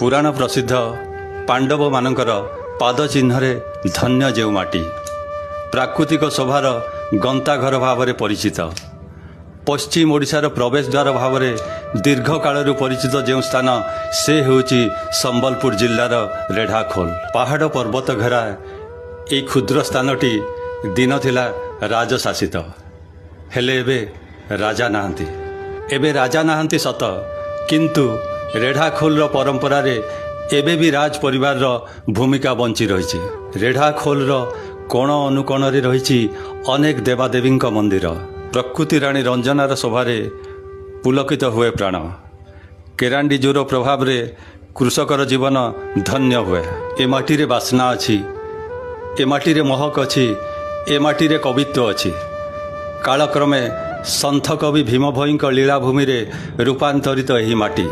ପୁରାଣ ପ୍ରସିଦ୍ଧ ପାଣ୍ଡବମାନଙ୍କର ପାଦ ଚିହ୍ନରେ ଧନ୍ୟ ଯେଉଁ ମାଟି, ପ୍ରାକୃତିକ ଶୋଭାର ଗନ୍ତାଘର ଭାବରେ ପରିଚିତ, ପଶ୍ଚିମ ଓଡ଼ିଶାର ପ୍ରବେଶ ଦ୍ୱାର ଭାବରେ ଦୀର୍ଘକାଳରୁ ପରିଚିତ ଯେଉଁ ସ୍ଥାନ, ସେ ହେଉଛି ସମ୍ବଲପୁର ଜିଲ୍ଲାର ରେଢ଼ାଖୋଲ। ପାହାଡ଼ ପର୍ବତ ଘେରା ଏହି କ୍ଷୁଦ୍ର ସ୍ଥାନଟି ଦିନ ଥିଲା ରାଜଶାସିତ। ହେଲେ ଏବେ ରାଜା ନାହାନ୍ତି। ଏବେ ରାଜା ନାହାନ୍ତି ସତ, କିନ୍ତୁ ରେଢ଼ାଖୋଲର ପରମ୍ପରାରେ ଏବେ ବି ରାଜ ପରିବାରର ଭୂମିକା ବଞ୍ଚି ରହିଛି। ରେଢ଼ାଖୋଲର କୋଣ ଅନୁକୋଣରେ ରହିଛି ଅନେକ ଦେବାଦେବୀଙ୍କ ମନ୍ଦିର। ପ୍ରକୃତି ରାଣୀ ରଞ୍ଜନାର ଶୋଭାରେ ପୁଲକିତ ହୁଏ ପ୍ରାଣ। କେରାଣ୍ଡି ଜୁର ପ୍ରଭାବରେ କୃଷକର ଜୀବନ ଧନ୍ୟ ହୁଏ। ଏ ମାଟିରେ ବାସ୍ନା ଅଛି, ଏ ମାଟିରେ ମହକ ଅଛି, ଏ ମାଟିରେ କବିତ୍ୱ ଅଛି। କାଳକ୍ରମେ ସନ୍ଥ କବି ଭୀମ ଭୋଇଙ୍କ ଲୀଳାଭୂମିରେ ରୂପାନ୍ତରିତ ଏହି ମାଟି।